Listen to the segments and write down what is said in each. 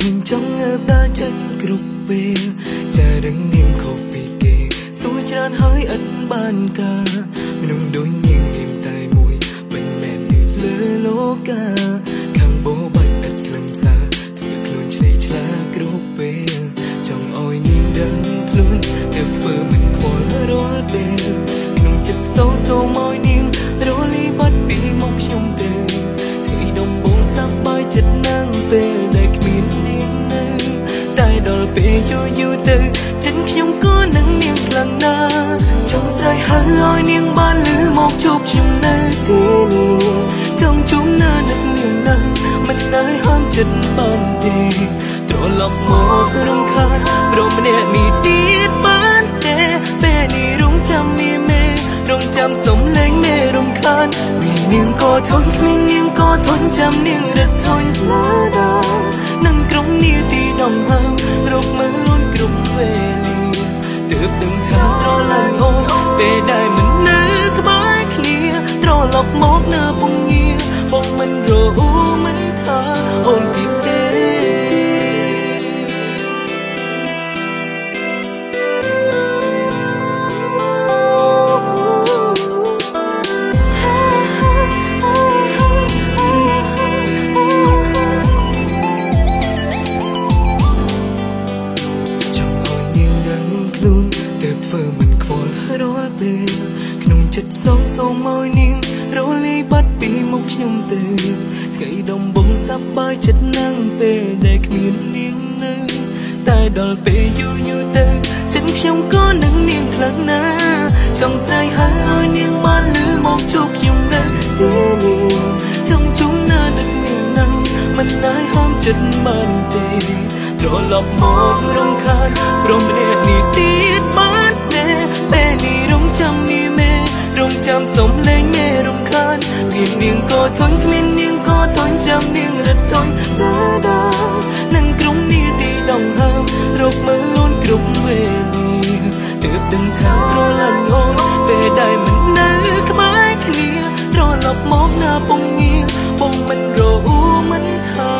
ធុញចង់ងើបដើរចេញគ្រប់ពេលចារឹងនាងខុសពីគេសួរច្រើនហើយឥតបានការមនុស្សដូចនាងមានតែមួយមិនមែននៅលើលោកាខាងបោបាច់ឥតខ្លឹមសារធ្វើខ្លួនឆ្លេឆ្លាគ្រប់ពេលចង់ឲ្យនាងដឹងខ្លួនទើបធ្វើមិនខ្វល់រាល់ពេលក្នុងចិត្តផ្សងសូមឲ្យនាងរលីបាត់ពីមុខខ្ញុំទៅធ្វើដំបងសប្បាយចិត្តណាស់ពេលដែលគ្មាននាងនៅតែដល់ពេលយូរយូរទៅចិត្តខ្ញុំក៏នឹងនាងខ្លាំងណាស់ចង់ស្រែកហៅឲ្យនាងបានលឺមកជួបខ្ញុំនៅទីនេះចង់ជុំណានឹកនាងណាស់មិននៅហាមចិត្តបានទេត្រឡប់មករំខានព្រមម្នាក់នេះទៀតបានទេពេលនេះរងចាំមានមេរងចាំសំលេងមេរំខានមាននាងក៏ធន់គ្មាននាងក៏ធន់ចាំនាងរត់ធន់ឡាដល់នឹងក្រុមនាទីដងហើមរកមើលលូនគ្រប់វេលាទើបដឹងថាស្រឡាញ់អូនពេលដែលមិននៅក្បែរគ្នាត្រឡប់មកនៅពងងាបងមិនរអ៊ូមិនថាអូនពីទេទើបធ្វើមិនខ្វល់រាល់ពេលក្នុងចិត្តផ្សងសូមឲ្យនាងរលាយបាត់ពីមុខខ្ញុំទៅថ្ងៃដំបងសប្បាយចិត្តណាស់ពេលដែលគ្មាននាងនៅតែដល់ពេលយូរយូរទៅចិត្តខ្ញុំក៏នឹងនាងខ្លាំងណាស់ចង់ស្រែកហៅឲ្យនាងបានលឺមកជួបខ្ញុំនៅទីនេះចង់ជុំណានឹកនាងណាស់មិនអាចហាមចិត្តបានទេត្រឡប់មករំខានព្រមម្នាក់នេះទៀតបានទេពេលនេះរងចាំមានមេរងចាំសំលេងមេរំខានមាននាងក៏ធន់គ្មាននាងក៏ធន់ចាំនាងរត់ធន់ឡាដល់នឹងក្រុមនាទីដងហើមរកមើលលូនគ្រប់វេលាទើបដឹងថាស្រឡាញ់អូនពេលដែលមិននៅក្បែរគ្នាត្រឡប់មកណាពងងាបងមិនរអ៊ូមិនថា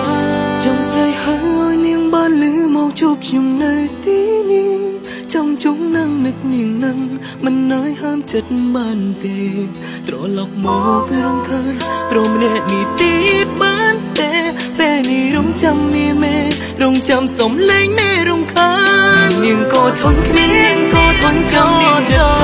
ចង់ស្រែកហៅឲ្យនាងបានលឺមកជួបខ្ញុំនៅទីនេះចង់ជុំនឹងនឹកនាងនឹងមិនអាចហាមចិត្តបានទេត្រឡប់មករំខានព្រមម្នាក់នេះទៀតបានទេពេលនេះរងចាំមានមេរងចាំសំលេងមេរំខាននាងក៏ធន់គ្មាននាងក៏ធន់ចាំនាងរត់ធ